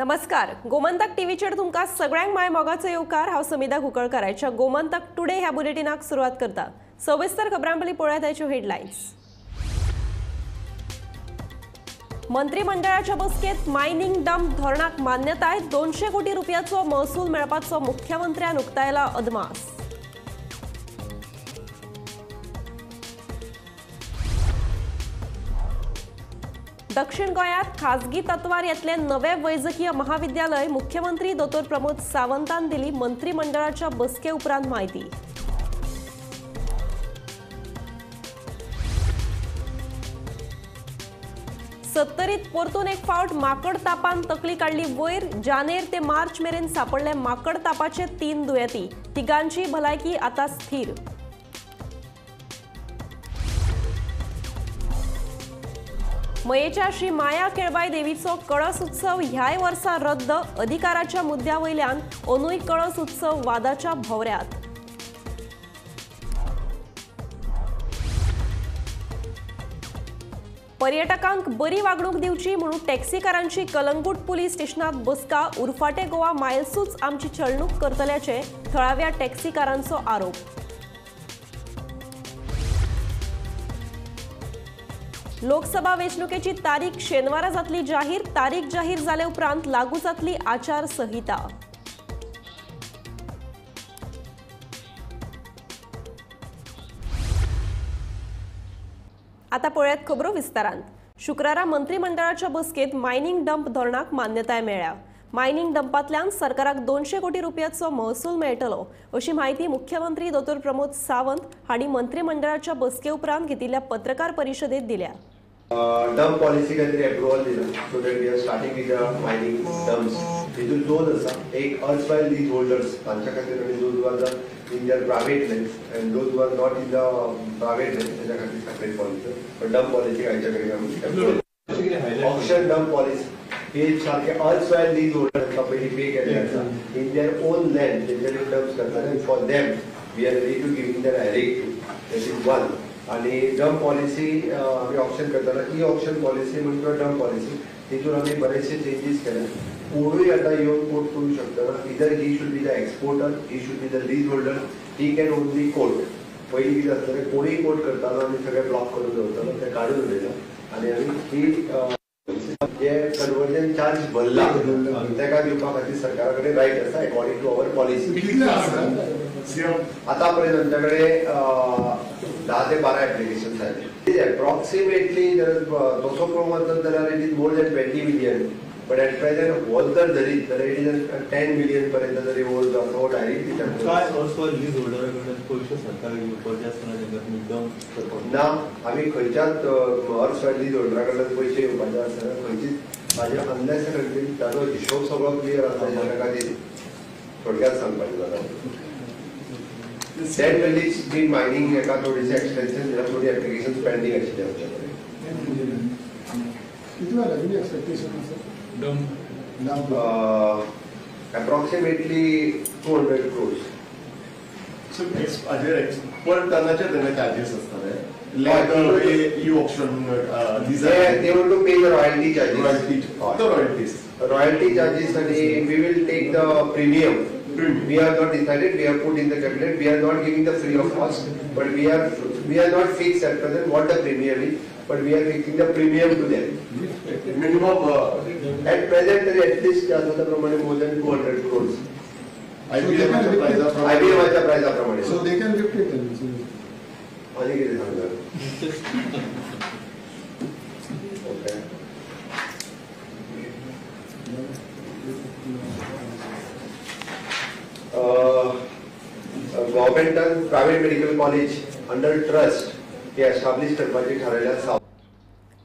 नमस्कार, गोमंतक टीव्हीचेर तुमकां सगळ्यांक my मोगाचो येवकार। हांव समिधा कुंकळकाराच्या गोमंतक टुडे ह्या बुलेटिनाक सुरवात करता। सविस्तर खबरां पयलीं पळोवया ताच्यो हेडलायन्स। मंत्रिमंडळाच्या बसकेत मायनिंग डंप धोरणाक मान्यताय, 200 कोटी रुपयाचो महसूल मेळपाचो मुख्यमंत्र्यान उक्तायला अदमास। दक्षिण गोंयांत खाजगी तत्वार येतले नवे वैजकीय महाविद्यालय मुख्यमंत्री दोतोर प्रमोद सावंतान दिली मंत्रिमंडळाच्या बसके उपरांत माहिती। सत्तरीत परतून एक फावट माकड तापान तकली काडली वयर, जानेर ते मार्च मेरेन सापडले माकड तापाचे 3 दुयेंती, तिगांची भलायकी आता स्थिर। मयेच्या श्री माया केळबाय देवीचो कळस उत्सव ह्याय वर्सा रद्द, अधिकाराच्या मुद्द्या वयल्यान अंदूय कळस उत्सव वादाच्या भोवऱ्यात। पर्यटकांक बरी वागणूक दिवची म्हणून टॅक्सीकारांची कलंगूट पुलीस स्टेशनात बसका, उरफाटे गोवा मायल्सूच आमची छळणूक करतल्याचे थळाव्या टॅक्सीकारांचो आरोप। लोकसभा वेंचणुकेची तारीख शेनवारा जातली जाहीर, तारीख जाहीर जाले उपरांत लागू जातली आचारसंहिता। आता पळयात खबरो विस्तारान। शुक्रारा मंत्रिमंडळाच्या बसकेत मायनिंग डंप धोरणाक मान्यताय मेळ्ळ्या। मायनिंग डंपांतल्यान सरकाराक 200 कोटी रुपयाचो महसूल मेळटलो अशी माहिती मुख्यमंत्री दोतोर प्रमोद सावंत हांणी मंत्रिमंडळाच्या बसके उपरांत घेतिल्ल्या पत्रकार परिशदेत दिल्या। डंप पॉलिसी खातीर एप्रुवल दिला, so that we are starting with the mining dumps. हितून दोन आसा, एक अर्थ लीज होल्डर्स तांच्या खातीर आनी those who are the in their private land and those who are not in the private land तांच्या खातीर सेपरेट पॉलिसी। पण डंप पॉलिसी आयच्या कडेन आमी ऑक्शन डंप पॉलिसी हे सारखे अर्थ लीज होल्डर्स पयलीं पे केल्ले आसा इन their own land तेंच्यानी डम्प्स करता आनी for them we are ready to giving their direct to, that is one. आणि डंप पॉलिसी आमी ऑप्शन करताना ई ऑप्शन पॉलिसी म्हण किंवा डंप पॉलिसी तितून आमी बरेचसे चेंजीस केले। कोणूय आतां येवन कोट करूं शकतना, either he should be the exporter, he should be the lease holder, he can only quote. पयलीं कितें आसतलें, कोणूय कोट करताना आमी सगळें ब्लॉक करून दवरतालो, तें काडून उडयलां आनी आमी ही जे कन्वर्जन चार्ज भरला तेका दिवपा खातीर सरकारा कडेन रायट आसा अकॉर्डिंग टू our policy. आतां पर्यंत आमच्या कडेन 10 ते 12 एप्लिकेशन आयले। एप्रॉक्सिमेटली जर तसो पळोवंक वचत जाल्यार it is more than 20 million, but at present हो जर धरीत जाल्यार it is 10 million पर्यंत जरी हो जो आसा हो डायरेक्ट दिता। काय लीज होल्डरा कडल्यान पयशे सरकाराक घेवपाचे आसतना तांकां तुमी डंप करपाक ना, आमी खंयच्याच अर्थ लीज होल्डरा कडल्यान पयशे घेवपाचे आसतना खंयचीच म्हाजे अनलेस ताजो हिशोब सगळो क्लियर आसा ताच्या खातीर थोडक्यात सांगपाचें जाता। That release the mining एका थोडीशी एक्सटेन्शन दिला, थोडी एप्लिकेशन पेंडींग आशिल्ली आमच्या कडेन। कितलो रेवेन्यू एक्सपेक्टेशन आसा? Dump approximately 200 crores. सो पर टनाचे तेन्ना चार्जीस आसतले, like e auction they want to pay the royalty charges. Royalties royalty charges आणि we will take the premium. We have not decided, we have put in the cabinet, we are not giving the free of cost, but we are not fixed at present what the premium is, but we are fixing the premium to them. Minimum at present at least प्रमाणे more than 200 crores. IBM च्या प्राइसा प्रमाणे. So they can lift it. आनी कितें सांगता? Okay. गव्हर्मेंटान private medical college under trust हे establish करपाचें थारायलां।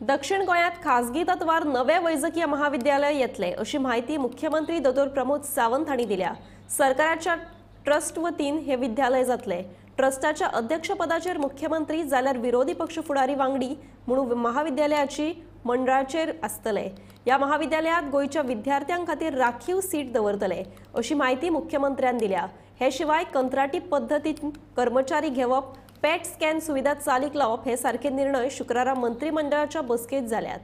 दक्षिण गोंयांत खाजगी तत्वार नवे वैजकीय महाविद्यालय येतले अशी माहिती मुख्यमंत्री दोतोर प्रमोद सावंत हांणी दिल्या। सरकाराच्या ट्रस्ट वतीन हे विद्यालय जातले। ट्रस्टाच्या अध्यक्षपदाचेर मुख्यमंत्री जाल्यार विरोधी पक्ष फुडारी वांगडी म्हणून महाविद्यालयाची मंडळाचेर आसतले। ह्या महाविद्यालयात गोंयच्या विद्यार्थ्यां खातीर राखीव सीट दवरतले अशी माहिती मुख्यमंत्र्यान दिल्या। हे शिवाय कंत्राटी पद्दतीन कर्मचारी घेवप, पेट स्कॅन सुविधा चालीक लावप हे सारखे निर्णय शुक्रारा मंत्रिमंडळाच्या बसकेत जाल्यात।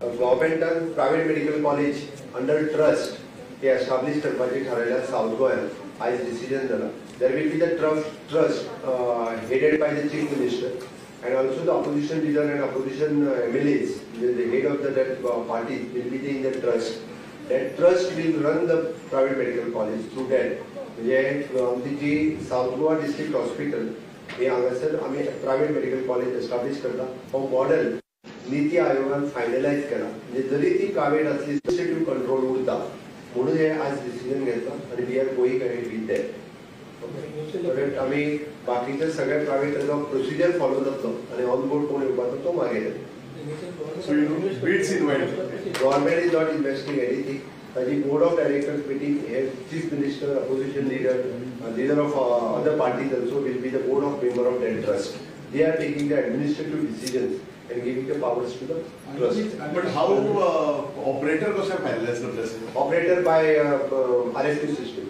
गव्हर्मेंटान private medical college under trust हे एस्टाब्लिश करपाचें थारायल्या सावथ गोंयांत. आयज डिसिजन जाला. There will be the trust headed by the chief minister and also the opposition leader and opposition MLAs, the head of the that party will be in the trust. That trust will run the private medical college through that. म्हणजे आमची जी south Goa district hospital हे हांगासर आमी private medical college establish करता. हो model नीती आयोगान finalise केला. म्हणजे जरी ती प्रायव्हेट असली एडमिनिस्ट्रेटिव्ह कंट्रोल उरता म्हणून हे आज डिसिजन घेतला आनी we are going ahead with that. आमी बाकीचे सगळे प्रायव्हेट ताजो प्रोसिजर फॉलो जातलो आनी ऑन बोर्ड कोण येवपाचो तो मागीर. Government is not investing anything. ताजी board of directors meeting hey chief minister, opposition leader, leader of other parties also will be the board of member of that trust. They are taking the administrative decisions and giving the powers to the trust. But how operator कशें finalise करतले? Operator by RFQ system.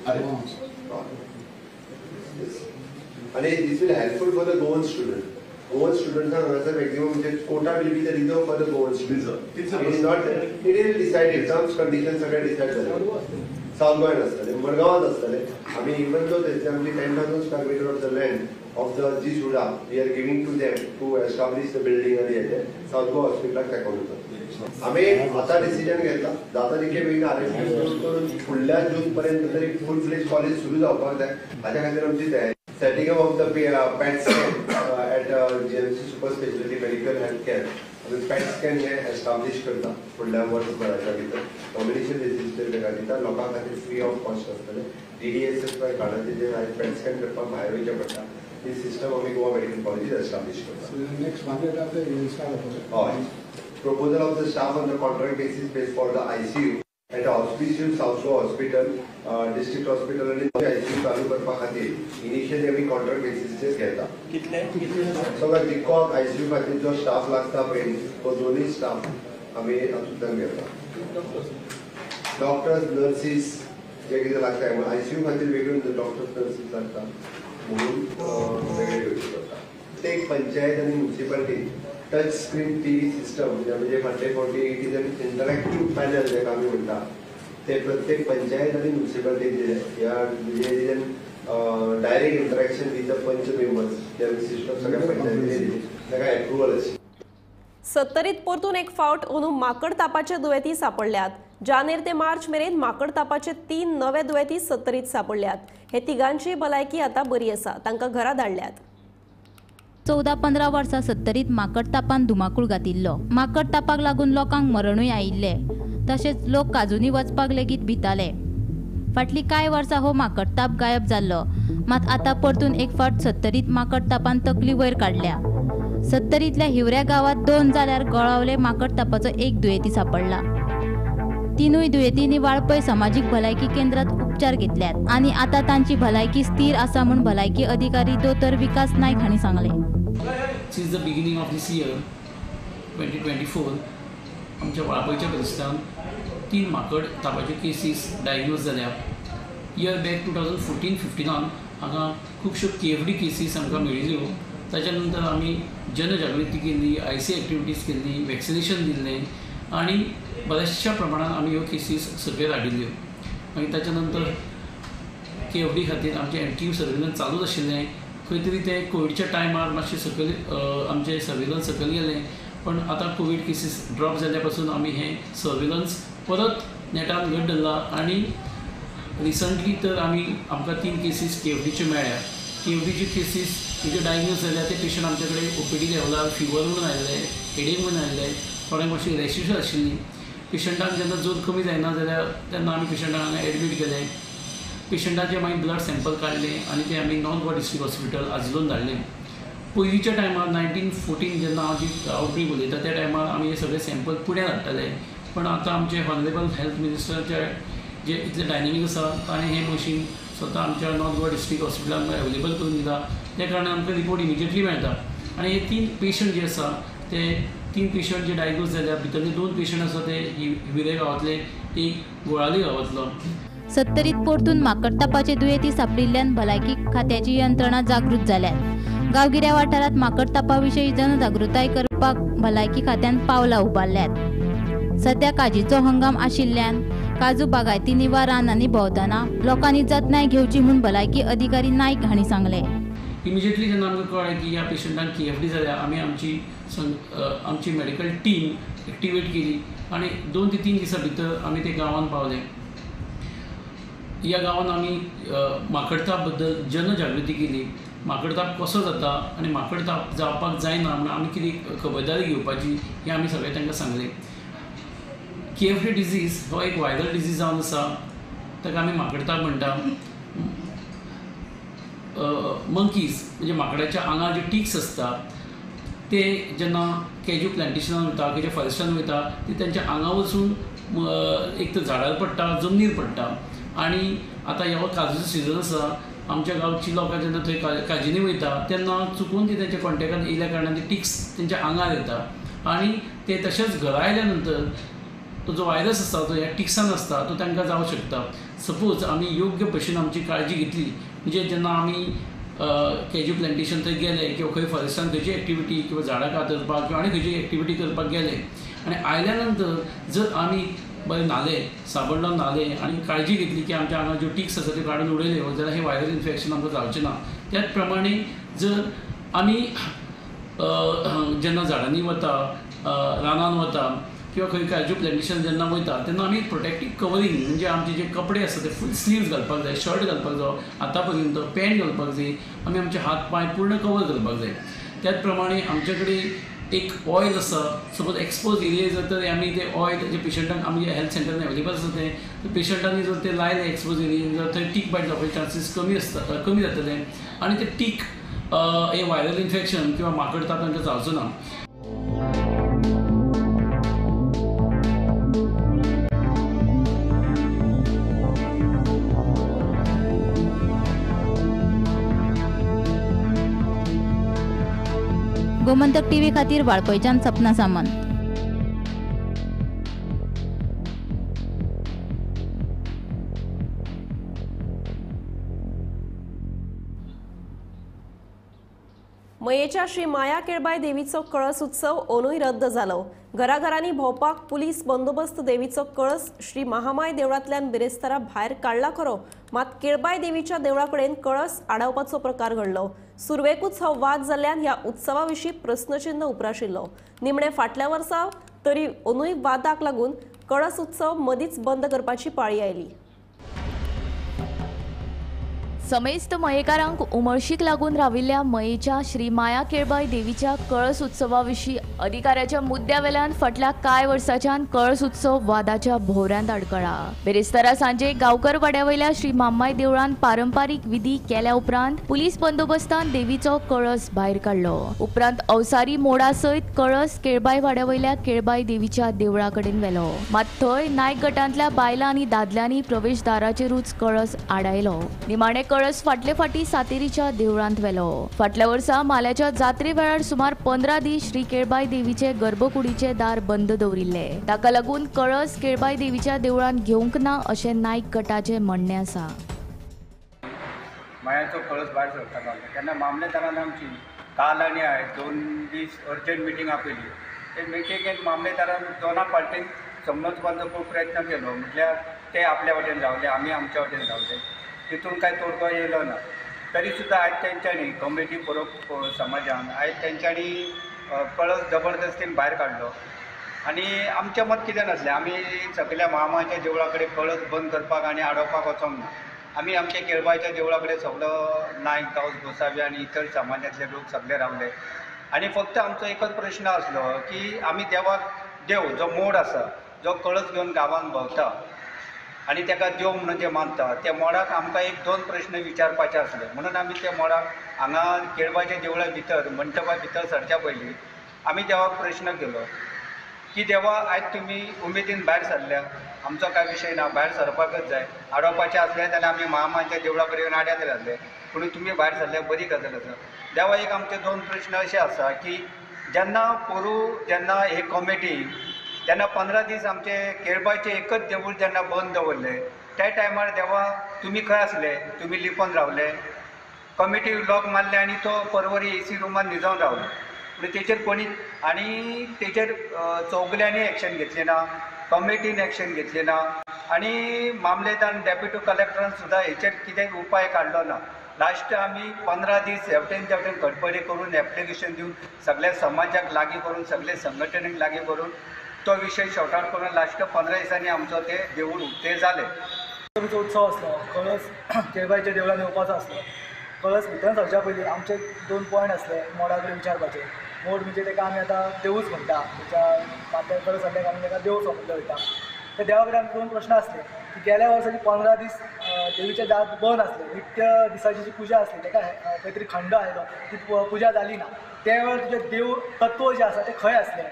आणि this will helpful for the Goan student. Goan स्टुडंट्सांक हांगासर maximum म्हणजे quota will be the reserve for the Goan student. It is not, it is decided. Terms condition सगळे decide जाले. South गोंयांत आसतले, मडगांवांत आसतले. आमी even though तेंचे आमची 10,000 square metre of the land of the GSUDA we are giving to them to establish the building आनी हेजें सावथ गोवा हॉस्पिटलाक तेंकोन वता. आमी आतां डिसिजन घेतला जाता तितके बेगीन आरएफक्यू करून फुडल्या जून पर्यंत तरी फूल फ्लेज कॉलेज सुरू जावपाक जाय हाच्या खातीर आमची तयारी. Setting up of the PET scan at GMC super speciality medical health care. आमी पॅट स्कॅन हे एस्टाब्लिश करता फुडल्या वर्सभराच्या भितर. नॉमिनेशन बेसीसचेर ताका दिता. लोकां खातीर फ्री ऑफ कॉस्ट आसतलें. DDSSY कार्डाचेर जे आयज पॅट स्कॅन करपाक भायर वयचें पडटा ही सिस्टम आमी गोवा मेडिकल कॉलेजीत एस्टाब्लिश करता. हय. Proposal of the staff on the contract basis base for the ICU at Hospicio South Goa hospital, district hospital आनी आयसीयू चालू करपा खातीर इनिशियली आमी कॉन्ट्रॅक्ट बेसीसचेर घेता. कितले सगळ्या जिकॉक आयसीयू खातीर जो स्टाफ लागता पळय तो दोनूय स्टाफ आमी हातूंतल्यान घेता. डॉक्टर्स, नर्सीस जे कितें लागता आयसीयू खातीर वेगळ्यो डॉक्टर्स नर्सीस लागता म्हणून वेगळे घेवचे पडटा. प्रत्येक पंचायत आनी municipality touch screen TV system म्हणजे फाटले फावटी it is an interactive panel जाका आमी म्हणटा ते प्रत्येक पंचायत आनी म्युनिसिपालिटी दिले. ह्या म्हणजे it is an direct interaction with the panch members. ते आमी सिस्टम सगळ्या पंचायतींनी दिली ताका एप्रुवल आशिल्ली. सत्तरीत परतून एक फावट अंदू माकड तापाचे दुयेंती सापडल्यात. जानेर ते मार्च मेरेन माकड तापाचे 3 नवे दुयेंती सत्तरीत सापडल्यात. हे तिगांची भलायकी आतां बरी आसा. तांकां घरा धाडल्यात. 14-15 वर्सां सत्तरीत माकड तापान धुमाकूळ घातिल्लो. माकड तापाक लागून लोकांक मरणूय आयिल्ले. तशेंच लोक काजूनी वचपाक लेगीत भिताले. फाटलीं कांय वर्सां हो माकड ताप गायब जाल्लो. मात आतां परतून एक फावट सत्तरीत माकड तापान तकली वयर काडल्या. सत्तरींतल्या हिवऱ्या गांवांत 2 जाल्यार गोळावले माकड तापाचो 1 दुयेंती सापडला. 3 दुयेंतींनी वाळपय समाजीक भलायकी केंद्रात उपचार घेतल्यात आनी आतां तांची भलायकी स्थिर आसा म्हूण भलायकी अधिकारी दोतोर विकास नायक हांणी सांगलें. Since the beginning of this year 2024 आमच्या वाळपयच्या प्रदेशांत 3 माकड तापाच्यो केसीस डायग्नोज जाल्या. इयर बॅक 2014-15 हांगा खुबश्यो KFD cases आमकां मेळिल्ल्यो. ताच्या नंतर आमी जनजागृती केल्ली, IC activities केल्ली, वॅक्सिनेशन दिल्लें आनी बऱ्याचशा प्रमाणान आमी ह्यो केसीस सकयल हाडिल्ल्यो. मागीर ताच्या नंतर KFD खातीर आमचें MTU surveillance चालूच आशिल्लें. खंय तरी तें कोविडच्या टायमार मातशें सकयल आमचें सर्वेलन्स सकयल गेलें, पण आतां कोवीड केसीस ड्रॉप जाल्ल्या पासून आमी हें सर्वेलन्स परत नेटान घट धरलां आनी रिसंटली तर आमी आमकां 3 केसीस KFDच्यो मेळ्ळ्या. KFDच्यो केसीस म्हणजे डायग्नोज जाल्या ते पेशंट आमचे कडेन OPD लेवलार फिवर म्हणून आयिल्ले, हेडेक म्हणून आयिल्ले, थोड्यांक मातशी रॅशीस आशिल्ली. पेशंटाक जेन्ना जोर कमी जायना जाल्यार तेन्ना आमी पेशंटाक हांगा एडमीट केलें. पेशंटाचे मागीर ब्लड सॅम्पल काडलें आनी ते आमी नॉर्थ गोवा डिस्ट्रिक्ट हॉस्पिटल आजलोन धाडलें. पयलींच्या टायमार 1914 जेन्ना हांव जी आवटब्रेक उलयता त्या टायमार आमी हे सगळे सॅम्पल पुण्याक धाडटाले, पण आतां आमचे ऑनरेबल हेल्थ मिनिस्टराचे जे इतले डायनेमीक आसा ताणें हें मशीन स्वता आमच्या नॉर्थ गोवा डिस्ट्रिक्ट हॉस्पिटलान अवेलेबल करून दिला. त्या कारणान आमकां रिपोर्ट इमिजिएटली मेळटा. आनी हे 3 पेशंट जे आसा ते 3 पेशंट जे डायग्नोज जाल्या भितरले 2 पेशंट आसा ते हिवरे गांवांतले, एक गोळाली गांवांतलो. सत्तरीत परतून माकडतापाचे दुयेंती सापडिल्ल्यान भलायकी खात्याची यंत्रणा जागृत जाल्यात. गांवगिऱ्या वाठारांत माकडतापा विशीं जनजागृताय करपाक भलायकी खात्यान पावलां उबारल्यात. सध्या काजीचो हंगाम आशिल्ल्यान काजू बागायतींनी वा रानांनी भोंवतना लोकांनी जतनाय घेवची म्हूण भलायकी अधिकारी नायक हांणी सांगलें. इमिजिएटली जेन्ना आमकां कळ्ळें की ह्या पेशंटांक KFD जाल्या, आमी आमची मेडिकल टीम एक्टिवेट केली आनी 2 ते 3 दिसां भितर आमी ते गांवांत पावले. ह्या गांवांत आमी माकडताप बद्दल जनजागृती केली. माकडताप कसो जाता आनी माकडताप जावपाक जायना म्हणून आमी कितें खबरदारी घेवपाची हें आमी सगळें तांकां सांगलें. KFD disease हो एक वायरल डिजीज जावन आसा, ताका आमी माकडताप म्हणटा. मंकीज म्हणजे माकडाच्या आंगार जे टिक्स आसता ते जेन्ना कॅज्यू प्लांटेशनान वयता, खंयच्या फॉरेस्टान वयता, ते तांच्या आंगा वचून एक तर झाडार पडटा, जमनीर पडटा. आनी आतां ह्या काजूचो सिजन आसा, आमच्या गांवची लोकां जेन्ना थंय काजींनी वयता तेन्ना चुकून ती तांच्या कॉन्टेक्टान येयल्या कारणान ते टिक्स तेंच्या आंगार येता आनी ते तशेंच घरा आयल्या नंतर तो जो वायरस आसता तो ह्या टिक्सान आसता तो तांकां जावंक शकता. सपोज आमी योग्य भशेन आमची काळजी घेतली म्हणजे जेन्ना आमी कॅज्यू प्लांटेशन थंय गेले किंवा खंय फॉरेस्टान खंयची एक्टिविटी किंवा झाडां कातरपाक किंवा आनी खंयची एक्टिविटी करपाक गेले आनी आयल्या नंतर जर आमी बरें न्हाले, साबण लावन न्हाले आनी काळजी घेतली की आमच्या आंगार ज्यो टिक्स आसा त्यो काडून उडयल्यो जाल्यार हें वायरल इन्फेक्शन आमकां जावचें ना. त्याच प्रमाणे जर आमी जेन्ना झाडांनी वता, रानान वता किंवा खंय काजू प्लांटेशन जेन्ना वयता तेन्ना आमी प्रोटेक्टीव कवरींग म्हणजे आमचे जे कपडे आसता ते फूल स्लीव्स घालपाक जाय, शर्ट घालपाक जाय, हाता पर्यंत पॅन्ट घालपाक जाय, आमी आमचे हात पांय पूर्ण कवर करपाक जाय. त्याच प्रमाणे आमचे कडेन एक ऑयल आसा, सपोज एक्सपोज एरिया जर तर आमी ते ऑयल जे पेशंटांक आमच्या हेल्थ सेंटरान अवेलेबल आसा ते पेशंटांनी जर ते लायले एक्सपोज एरियेन जर थंय टीक बायट जावपाचे चान्सीस कमी जातले आनी ते टीक हे वायरल इन्फेक्शन किंवा माकड ताप तांकां जावचो ना. गोमंतक टीव्ही खातीर वाळपयच्यान सपना सामंत. मयेच्या श्री माया केळबाय देवीचो कळस उत्सव ओनूय रद्द जालो. घराघरांनी भोंवपाक पुलीस बंदोबस्त देवीचो कळस श्री महामाय देवळांतल्यान बिरेस्तारा भायर काडला खरो, मात केळबाय देवीच्या देवळा कडेन कळस आडावपाचो प्रकार घडलो. सुरवेकूच हो वाद जाल्ल्यान ह्या उत्सवा विशीं प्रस्नचिन्ह उप्राशिल्लो. निमणे फाटल्या वर्सा तरी ओनूय वादाक लागून कळस उत्सव मदींच बंद करपाची पाळी आयली. समेस्त मयेकारांक उमळशीक लागून राविल्ल्या मयेच्या श्री माया केळबाय देवीच्या कळस उत्सवा विशीं अधिकाऱ्याच्या मुद्द्या वेल्यान फाटल्या कांय वर्साच्यान कळस उत्सव वादाच्या भोवऱ्यांत अडकळा. बिरेस्तारा सांजे गांवकर वाड्या वयल्या श्री माम्माय देवळान पारंपारीक विधी केल्या उपरांत पुलीस बंदोबस्तान देवीचो कळस भायर काडलो. उपरांत अवसारी मोडा सयत कळस केळबाय वाड्या वयल्या केळबाय देवीच्या देवळा कडेन व्हेलो. मात थंय नायक गटांतल्या बायलां आनी दादल्यांनी प्रवेशदाराचेरूच कळस आडायलो. निमाणे कळस फाटले फाटी सातेरीच्या देवळांत व्हेलो. फाटल्या वर्सा माल्याच्या जात्रे वेळार सुमार 15 दीस श्री केळबाय देवीचे गर्भकुडीचे दार बंद दवरिल्ले. ताका लागून कळस केळबाय देवीच्या देवळांत घेवंक ना अशें नायक गटाचें म्हणणें आसा. मायाचो कळस भायर सरतालो तेन्ना मामलेदारान आमची काल आनी आयज 2 दीस अर्जंट मिटींग आपयली. ते मिटिंगेक मामलेदारान दोना पार्टीन समजपाचो खूब प्रयत्न केलो. म्हटल्यार ते आपल्या वटेन रावले, आमी आमच्या वटेन रावले, तितून कांय तोडगो येयलो ना. तरी सुद्दां आयज तेंच्यांनी कमिटी परब समाजान आयज तेंच्यांनी कळस जबरदस्तीन भायर काडलो. आनी आमचें मत कितें नासलें, आमी सगल्या महामायाच्या देवळा कडेन कळस बंद करपाक आनी आडोवपाक वचोंक ना. आमी आमच्या केळबायच्या देवळा कडेन सगलो नायक, गांवस, गोसावी आनी इतर समाजांतले लोक सगळे रावले. आनी फक्त आमचो एकच प्रश्न आसलो की आमी देवाक, देव जो मोड आसा, जो कळस घेवन गांवांत भोंवता आनी ताका देव म्हणून जे मानता, त्या मोडाक आमकां 1-2 प्रश्न विचारपाचे आसले. म्हणून आमी त्या मोडाक हांगा केळबाच्या देवळा भितर, मंटपा भितर सरच्या पयलीं आमी देवाक प्रश्न केलो की देवा, आयज तुमी उमेदीन भायर सरल्या, आमचो कांय विशय ना, भायर सरपाकच जाय. आडोवपाचें आसलें जाल्यार आमी महामायाच्या देवळा कडेन येवन आड्यात आसले, पूण तुमी भायर सरल्या बरी गजाल आसा. देवा, एक आमचे 2 प्रश्न अशे आसा की जेन्ना पोरूं जेन्ना हे कमिटी जेन्ना 15 दीस आमचे केळबायचें एकच देवूळ जेन्ना बंद दवरलें त्या टायमार देवा तुमी खंय आसले, तुमी लिपोन रावले, कमिटी लॉक मारले आनी तो परवरी एसी रुमान न्हिजोवन रावलो. पूण तेचेर कोणी आनी तेचेर चौगल्यांनी एक्शन घेतलें ना, कमिटीन एक्शन घेतलें ना आनी मामलेदार डेप्युटी कलेक्टरान सुद्दां हेचेर कितें उपाय काडलो ना. लास्ट आमी 15 दीस हेवटेन तेवटेन खडबडी करून एप्लिकेशन दिवन सगळ्या समाजाक लागीं करून सगळे संघटनेक लागीं करून तो विशय शॉर्ट आउट करून लास्ट 15 दिसांनी आमचो ते देवूळ उक्ते जाले. आमचो उत्सव आसलो, कळस केळबायच्या देवळान येवपाचो आसलो. कळस भितर सरच्या पयलीं आमचे 2 पॉयंट आसले मोडा कडेन विचारपाचे. मोड म्हणजे ताका आमी आतां देवूच म्हणटा, ताच्या माथ्यार कळस आसल्या कारणान ताका देव समजलो वयता. त्या देवा कडेन आमचे 2 प्रश्न आसले की गेल्या वर्साची 15 दीस देवीचे दार बंद आसले, नित्य दिसाची जी पुजा आसली ताका खंय तरी खंड आयलो, ती पुजा जाली ना. त्या वेळार तुजें देव तत्व जें आसा तें खंय आसलें?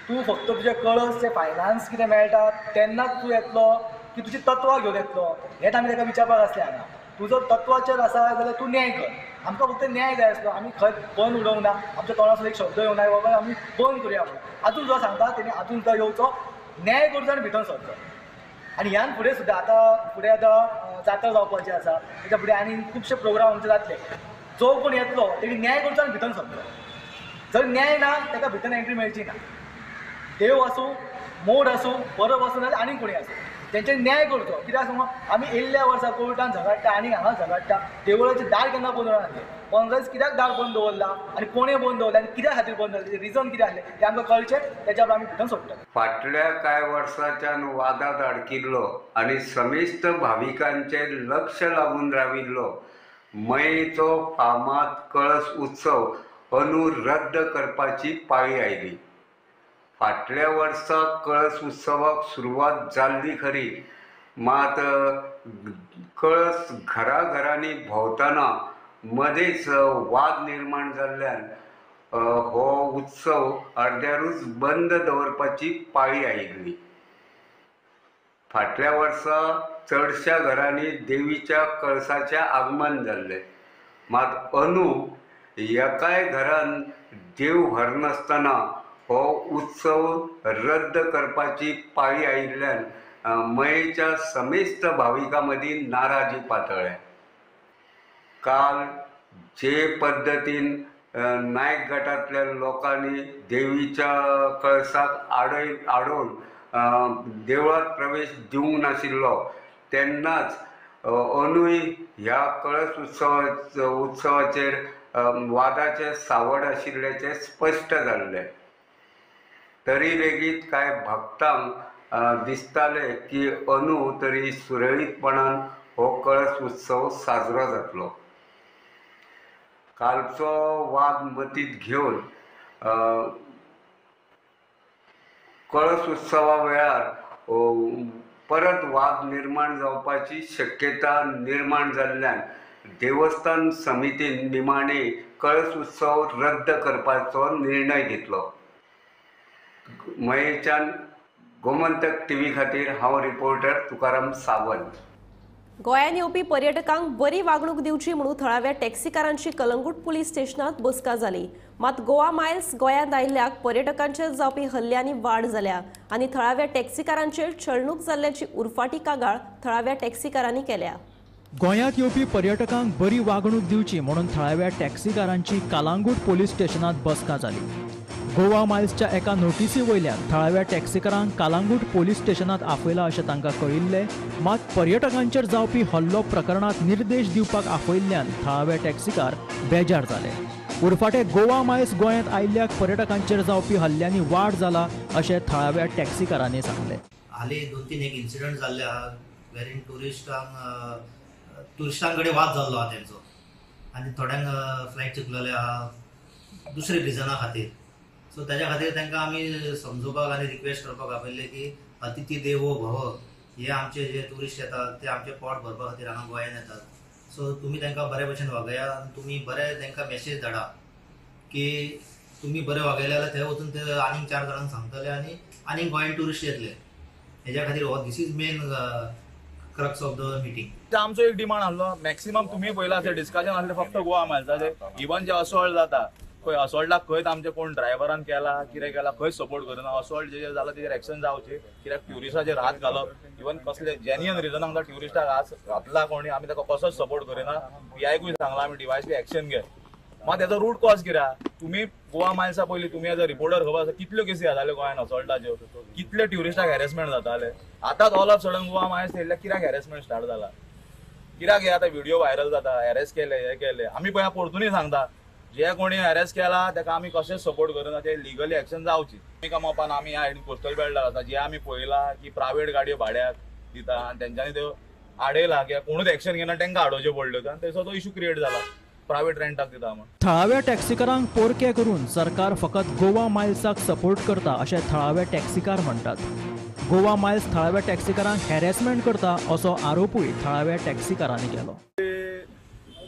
तूं फक्त तुजें कळस जें फायनान्स कितें मेळटा तेन्नाच तूं येतलो की तुजी तत्वां घेवन येतलो, हेंच आमी ताका विचारपाक आसलें. हांगा तुजो तत्वाचेर आसा जाल्यार तूं न्याय कर, आमकां फक्त न्याय जाय आसलो. आमी खंय बंद उडोवंक ना, आमच्या तोंडासून एक शब्द येवना बाबा आमी बंद करुया म्हणून. आजून सुद्दां सांगता तेणी आजून सुद्दां येवचो, न्याय करचो आनी भितर सरचो. आनी ह्यान फुडें सुद्दां आतां फुडें आतां जात्रा जावपाची आसा, तेच्या फुडें आनी खुबशे प्रोग्राम आमचे जातले. जो कोण येतलो तेणी न्याय करचो आनी भितर सरचो. जर न्याय ना ताका भितर एंट्री मेळची ना. देव आसूं, मोड आसूं, परब आसूं, नाजाल्यार आनी कोणी आसूं, तेंच्यानी न्याय करचो. कित्याक सांगू, आमी येयल्ल्या वर्सा कोविडान झगडटा आनी हांगा झगडटा, देवळाचें दार केन्ना बंद उरना. 15 दीस कित्याक दार बंद दवरला आनी कोणें बंद दवरलें आनी कित्या खातीर बंद दवरलें, रिजन कितें आसलें तें आमकां कळचें, तेच्या आमी भितर सोडटले. फाटल्या कांय वर्सांच्यान वादांत अडकिल्लो आनी समेस्त भाविकांचें लक्ष लागून राविल्लो मयेचो फामाद कळस उत्सव अंदू रद्द करपाची पाळी आयली. फाटल्या वर्सा कळस उत्सवाक सुरवात जाल्ली खरी, मात कळस घराघरांनी भोंवतना मदेच वाद निर्माण जाल्ल्यान हो उत्सव अर्द्यारूच बंद दवरपाची पाळी आयिल्ली. फाटल्या वर्सा चडश्या घरांनी देवीच्या कळसाचें आगमन जाल्लें, मात अंदू एकाय घरान देव व्हरनासतना हो उत्सव रद्द करपाची पाळी आयिल्ल्यान मयेच्या समेस्त भाविकां मदीं नाराजी पातळ्ळ्या. काल जे पद्दतीन नायक गटांतल्या लोकांनी देवीच्या कळसाक आडोवन देवळांत प्रवेश दिवंक नाशिल्लो तेन्नाच अंदूय ह्या कळस उत्सवाचेर वादाचें सावड आशिल्ल्याचें स्पश्ट जाल्लें. तरी लेगीत कांय भक्तांक दिसतालें की अंदू तरी सुरळीतपणान हो कळस उत्सव साजरो जातलो. कालचो वाद मतींत घेवन कळस उत्सवा वेळार परत वाद निर्माण जावपाची शक्यता निर्माण जाल्ल्यान देवस्थान समितीन निमाणे कळस उत्सव रद्द करपाचो निर्णय घेतलो. मयेच्यान गोमंतक टीव्ही खातीर हांव रिपोर्टर तुकाराम सावंत. गोंयांत येवपी पर्यटकांक बरी वागणूक दिवची म्हणून थळाव्या टॅक्सीकारांची कलंगूट पुलीस स्टेशनांत बसका जाली. मात गोवा मायल्स गोंयांत आयिल्ल्याक पर्यटकांचेर जावपी हल्ल्यांनी वाड जाल्या आनी थळाव्या टॅक्सीकारांचेर छळणूक जाल्ल्याची उरफाटी कागाळ थळाव्या टॅक्सीकारांनी केल्या. गोंयांत येवपी पर्यटकांक बरी वागणूक दिवची म्हणून थळाव्या टॅक्सीकारांची कलंगूट पुलीस स्टेशनांत बसका जाली. गोवा मायल्सच्या एका नोटीसी वयल्यान थळाव्या टॅक्सीकारांक कलंगूट पोलीस स्टेशनांत आपयला अशें तांकां कळिल्लें. मात पर्यटकांचेर जावपी हल्लो प्रकरणांत निर्देश दिवपाक आपयिल्ल्यान थळावे टॅक्सीकार बेजार जाले. उरफाटे गोवा मायल्स गोंयांत आयिल्ल्याक पर्यटकांचेर जावपी हल्ल्यांनी वाड जाला अशें थळाव्या टॅक्सीकारांनी सांगलें. हालीं 2-3 एक इन्सिडंट जाल्ले आहा वेरीन ट्युरिस्टां कडेन वाद जाल्लो आहा तेंचो आनी थोड्यांक फ्लायट चुकलेले आहा दुसरे रिजना खातीर. सो ताज्या खातीर तांकां आमी समजोवपाक आनी रिक्वेस्ट करपाक आपयल्लें की अतिथी देवो भव हे आमचे जे ट्युरिस्ट येतात ते आमचे पोट भरपा खातीर हांगा गोंयान येतात. सो तुमी तांकां बरे भशेन वागया आनी तुमी बरे तांकां मेसेज धाडा की तुमी बरे वागयले जाल्यार थंय वचून ते आनीक 4 जाणांक सांगतले आनी आनीक गोंयान ट्युरिस्ट येतले. हेज्या खातीर हो this is main crux of the meeting. आमचो एक डिमांड आसलो मॅक्सिमम तुमी पयला आसलें डिस्कशन आसलें फक्त गोवा मायल्साचें. इवन जे असॉल्ट जाता खंय असॉल्टाक खंयच आमचे कोण ड्रायव्हरान केला कितें केला खंयच सपोर्ट करना. असॉल्ट जे जाला तेजेर एक्शन जावचे कित्याक ट्युरिस्टाचेर हात घालप इवन कसले जेन्युअन रिजनाक ट्युरिस्टाक हात घातला कोणी आमी ताका कसोच सपोर्ट करिना. पीआयकूय सांगला आमी डिवायसली एक्शन घे. मात तेजो रूट कॉज कित्याक तुमी गोवा मायल्सा पयलीं तुमी एज अ रिपोर्टर खबर आसा कितल्यो केसी जाताल्यो गोंयान असॉल्टाच्यो, कितले ट्युरिस्टाक हॅरेसमेंट जाताले. आतांच all of sudden Goa Miles येयल्ल्या कित्याक हॅरेसमेंट स्टार्ट जाला, कित्याक हे आतां व्हिडिओ व्हायरल जाता, हॅरेस केले हे केले. आमी पळय परतूनय सांगता जे कोणी हॅरेस केला ताका आमी कशेंच सपोर्ट करना, ते लिगली एक्शन जावची. आमी कामापान आमी ह्या कोस्टल बेल्टार आसा, जे आमी पळयला की प्रायवेट गाडयो भाड्याक दिता आनी तेंच्यांनी त्यो आडयला किंवा कोणूच एक्शन घेना, तांकां आडोवच्यो पडल्यो आनी थंयसर तो इशू क्रिएट जाला प्रायवेट रेंटाक दिता म्हण. थळाव्या टॅक्सीकारांक पोरके करून सरकार फकत गोवा मायल्साक सपोर्ट करता अशें थळावे टॅक्सीकार म्हणटात. गोवा मायल्स थळाव्या टॅक्सीकारांक हॅरेसमेंट करता असो आरोपूय थळाव्या टॅक्सीकारांनी केलो.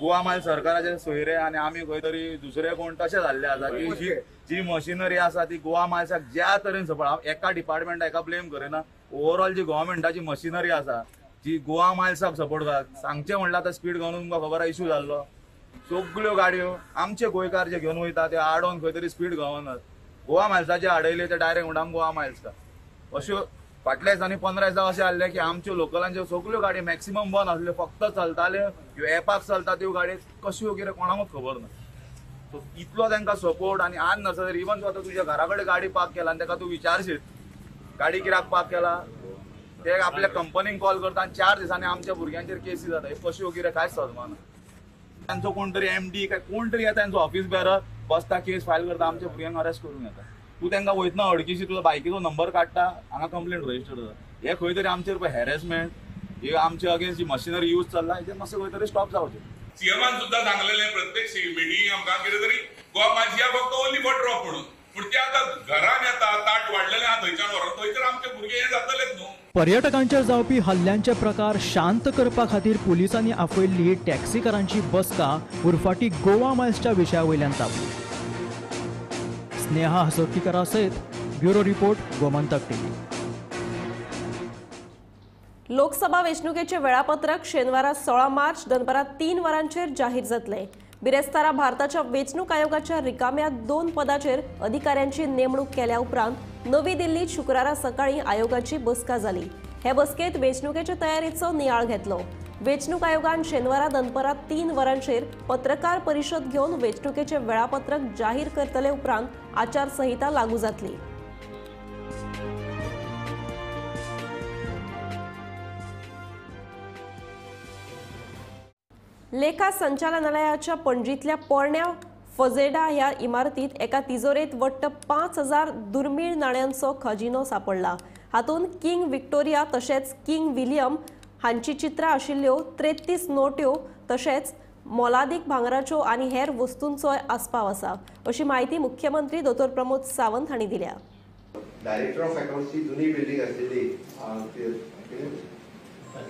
गोवा मायल्स सरकाराचे सोयरे आनी आमी खंय तरी दुसरे कोण तशें जाल्ले आसा की जी मशिनरी आसा ती गोवा मायल्साक ज्या तरेन सपोर्ट, एका डिपार्टमेंटा एका ब्लेम करिना, ओवरऑल जी गव्हर्मेंटाची मशिनरी आसा जी गोवा मायल्साक सपोर्ट करता. सांगचें म्हणल्यार आतां स्पीड घेवन तुमकां खबर आसा इशू जाल्लो, सगल्यो गाडयो आमचे गोंयकार जे घेवन वयता ते आडोवन खंय तरी स्पीड गावनात. गोवा मायल्साचे आडयले ते डायरेक्ट म्हणटा गोवा मायल्स का. अश्यो फाटल्या दिसांनी 15 दिसां अशें जाल्लें की आमच्यो लोकलांच्यो सगल्यो गाडयो मॅक्सिमम बंद आसल्यो, फक्त चलताल्यो ह्यो एपाक चलता त्यो गाडयो कश्यो कितें कोणाकूच खबर ना. सो इतलो तांकां सपोर्ट आनी आज नासता तरी इवन तूं आतां तुज्या घरा कडेन गाडी पार्क केला आनी ताका तूं विचारशीत गाडी कित्याक पार्क केला, ते आपल्या कंपनीक कॉल करता आनी 4 दिसांनी आमच्या भुरग्यांचेर केसी जाता. हे कश्यो कितें कांयच समजना. तांचो कोण तरी एमडी काय कोण तरी येता, तांचो ऑफिस बेरर बसता, केस फायल करता, आमच्या भुरग्यांक अरेस्ट करून येता. तूं तांकां वयतना अडकीशी तुजो बायकीचो नंबर काडटा, हांगा कंप्लेंट रजिस्टर जाता. हे खंय तरी आमचेर पळय हॅरेसमेंट, हे आमचे अगेन्स्ट जी मशिनरी यूज चल्ला हेजेर मातशें खंय तरी स्टॉप जावचें. सीएमान सुद्दां सांगलेलें प्रत्येक मिटींग आमकां कितें तरी गोवा मायल्स फक्त ओनली फॉर ड्रॉप म्हणून, पूण ते आतां घरान येता ताट वाडलेलें आहा थंयच्यान व्हरोन थंयसर आमचे भुरगे हे जातलेच न्हू. पर्यटकांचेर जावपी हल्ल्यांचे प्रकार शांत करपा खातीर पुलिसांनी आपयल्ली टॅक्सीकारांची बसका उरफाटी गोवा मायल्सच्या विशया वयल्यान तापली. स्नेहा हसोटीकरा सयत bureau report, Gomantak TV. Lok Sabha वेंचणुकेचे वेळापत्रक शेनवारा 16 मार्च दनपारां 3 वरांचेर जाहीर जातले. बिरेस्तारा भारताच्या वेंचणूक आयोगाच्या रिकाम्या 2 पदाचेर अधिकाऱ्यांची नेमणूक केल्या उपरांत नवी दिल्लीत शुक्रारा सकाळी आयोगाची बसका जाली. हे बसकेत वेंचणुकेच्या तयारीचो नियाळ घेतलो. वेंचणूक आयोगान शेनवारा दनपारां 3 वरांचेर पत्रकार परिशद घेवन वेंचणुकेचे वेळापत्रक जाहीर करतले उपरांत आचारसंहिता लागू जातली. लेखा संचालनालयाच्या पणजीतल्या पोरण्या फजेडा ह्या इमारतीत एका तिजोरेत वट्ट 5000 दुर्मीळ नाण्यांचो खजिनो सापडला. हातूंत किंग विक्टोरिया तशेंच किंग विलियम हांची चित्रां आशिल्ल्यो 33 नोट्यो तशेंच मोलादीक भांगराच्यो आनी हेर वस्तूंचोय आस्पाव आसा अशी म्हायती मुख्यमंत्री दोतोर प्रमोद सावंत हांणी दिल्या. डायरेक्टर ऑफ अकाउंट्सची जुनी बिल्डिंग आशिल्ली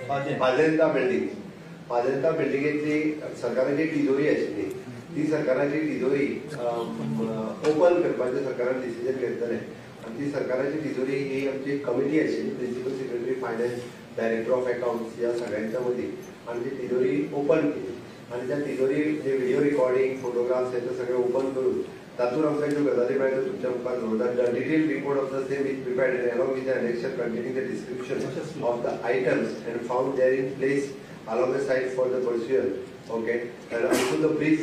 फाजेंता बिल्डिंग, फाजेंता बिल्डिंगेतली सरकाराची तिजोरी आशिल्ली, ती सरकाराची तिजोरी ओपन करपाचें सरकारान डिसिजन घेतलें आनी ती सरकाराची तिजोरी ही आमची कमिटी आशिल्ली, principal secretary finance, director of accounts ह्या सगळ्यांच्या मदीं आनी ती तिजोरी ओपन केली आनी त्या तिजोरी जे व्हिडिओ रिकॉर्डिंग फोटोग्राफ्स हे सगळे ओपन करून तातूंत आमकां ज्यो गजाली मेळटा तुमच्या मुखार दवरता. Detail report of the same is prepared and along with the annexure containing the description of the items and found there in place along the side for the pursuer, okay, and also the brief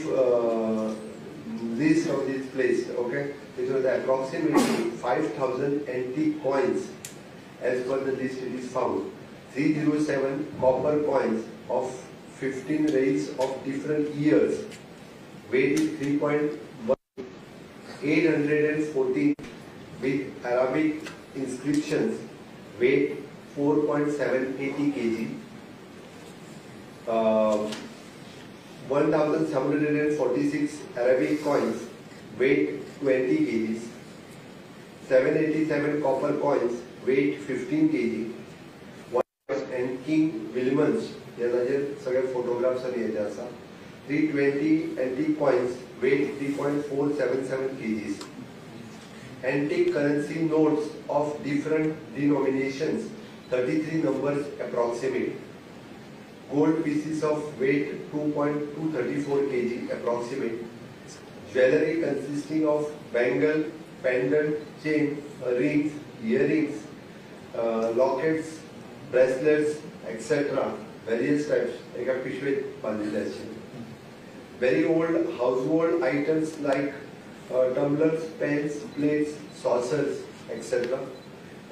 list of this place, okay. It was approximately 5,000 antique coins as per the list it is found, 307 copper coins of 15 rays of different years, weight is 3.1, 814 with Arabic inscriptions, weight 4.780 kg, 1746 Arabic coins, weight 20 kg, 787 copper coins, weight 15 kg, and King Williams हे सगळे photographs आनी हेजे आसा, 320 antique coins, weight 3.477 kg, antique currency notes of different denominations, 33 numbers approximate, gold pieces of weight 2.234 kg approximate, jewellery consisting of bangle, pendant, chain, rings, earrings, lockets, bracelets, etcetera, various types एका पिशवेत बांदिल्ले आशिल्ले. Very old household items like tumblers, pans, plates, saucers, etcetera.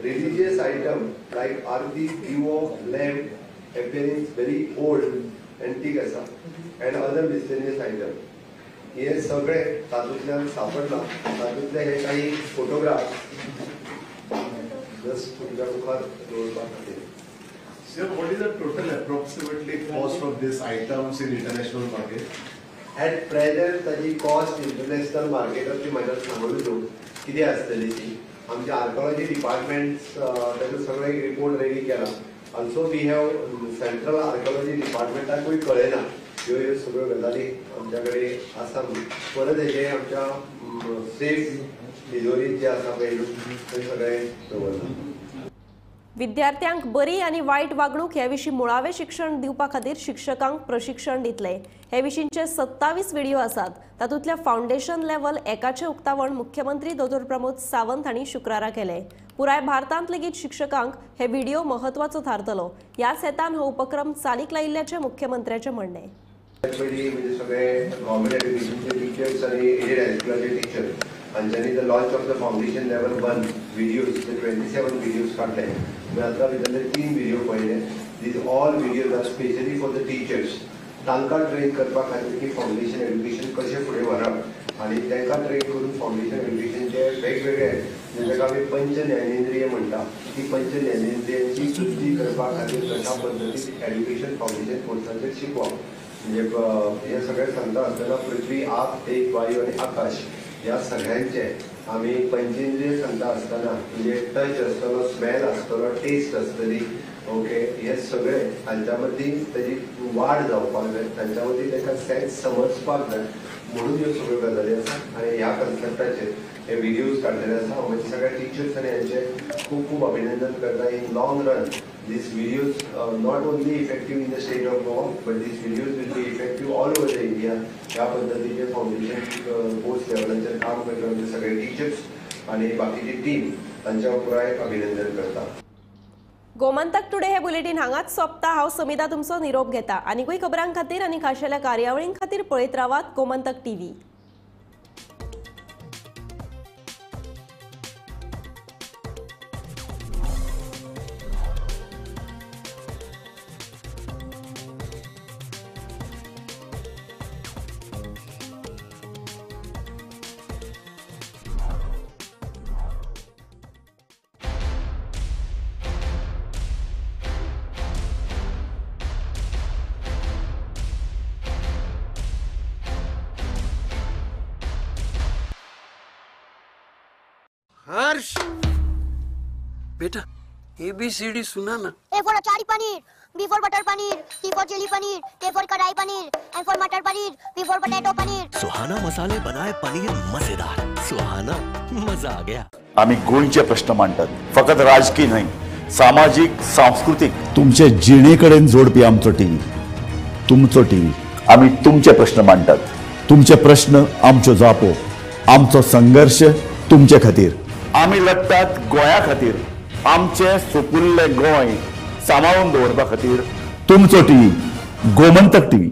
Religious item like aarti, divo, lamp appearance very old antique आसा and other miscellaneous item. हे सगळे तातूंतल्यान सापडला. तातूंतले हे काही फोटोग्राफ जस्ट तुमच्या मुखार दवरपा खातीर. Sir, what is the total approximately cost of these items in international market? At present ताजी कॉस्ट इंटरनॅशनल मार्केटाची म्हाज्या सांगून न्हू कितें आसतली ती. आमच्या आर्कोलॉजी डिपार्टमेंट ताजो सगळो एक रिपोर्ट रेडी केला. Also we have central archaeology डिपार्टमेंटाकूय कळयना ह्यो ह्यो सगळ्यो गजाली आमच्या कडेन आसा म्हणून. परत हेजे आमच्या सेफ तिजोरीत जे आसा पळय थंय सगळें दवरलां. विद्यार्थ्यांक बरी आनी वायट वागणूक हे विशीं मुळावें शिक्षण दिवपा खातीर शिक्षकांक प्रशिक्षण दितले. हे विशींचे 27 व्हिडिओ आसात. तातूंतल्या फावंडेशन लेवल एकाचें उक्तावण मुख्यमंत्री दोतोर प्रमोद सावंत हांणी शुक्रारा केलें. पुराय भारतांत लेगीत शिक्षकांक हे व्हिडिओ म्हत्वाचो थारतलो. ह्याच हेतान हो उपक्रम चालीक लायिल्ल्याचें मुख्यमंत्र्याचें म्हणणें. म्हणजे सगळे गव्हर्मेंट एज्युकेशनचे टिचर्स आनी एडेड हायस्कुलाचे teacher हांच्यांनी the launch of the foundation level 1 videos, 27 videos काडले. आतां भितरले 3 व्हिडिओ पळयले. These all videos are specially for the teachers. तांकां ट्रेन करपा खातीर की फावंडेशन एज्युकेशन कशें फुडें व्हरप आनी तांकां ट्रेन करून फावंडेशन एज्युकेशनचे वेगवेगळे जाका आमी पंच ज्ञानेंद्रिय म्हणटा ती पंच ज्ञानेंद्रियांची शुद्धी करपा खातीर कशा पद्दतीन एज्युकेशन फावंडेशन कोर्साचेर शिकवप. म्हणजे हे सगळें सांगता आसतना पृथ्वी, आप, तेज, वायू आनी आकाश ह्या सगळ्यांचे आमी पंचेंद्रिय सांगता आसतना म्हणजे टच आसतलो, स्मेल आसतलो, टेस्ट आसतली, ओके, हे सगळे हांच्या मदीं ताजी वाड जावपाक जाय, तांच्या मदीं तांकां सेन्स समजपाक जाय म्हणून ह्यो सगळ्यो गजाली आसा. आनी ह्या कन्सेप्टाचेर हे व्हिडियोज काडलेले आसा. हांव म्हजे सगळ्या टिचर्स आनी हांचे खूब खूब अभिनंदन करता. In long run these videos not only effective in the state of Goa but these videos will be effective all over the India. ह्या पद्दतीचे फावंडेशन कोर्स लेवलाचेर काम करपी आमचे सगळे टिचर्स आनी बाकीची टीम तांच्या पुराय अभिनंदन करता. गोमंतक टुडे हे बुलेटीन हांगाच सोंपता. हांव समिता तुमचो निरोप घेता. आनीकूय खबरां खातीर आनी खाशेल्या कार्यावळीं खातीर पळयत रावात गोमंतक टीव्ही. हर्ष बेटा ABCD सुना ना। A for achari paneer, B for butter paneer, C for chilli paneer, K for kadai paneer, M for matar paneer, P for potato paneer. Suhana मसाले बनाए पनीर मजेदार, सुहाना मजा आ गया। आम्ही गोंयचे प्रश्न मांडतात, फकत राजकीय न्हय, सामाजिक, सांस्कृतिक, तुमचे जिणेकडेन जोडपी आमचो टीव्ही, तुमचो टीव्ही। आम्ही तुमचे प्रश्न मांडतात, तुमचे प्रश्न आमच्यो जापो, आमचो संघर्ष तुमचे खातीर। आमी लढतात गोंया खातीर, आमचे सुपुल्ले गोंय सांबाळून दवरपा खातीर। तुमचो टीव्ही, गोमंतक टीव्ही।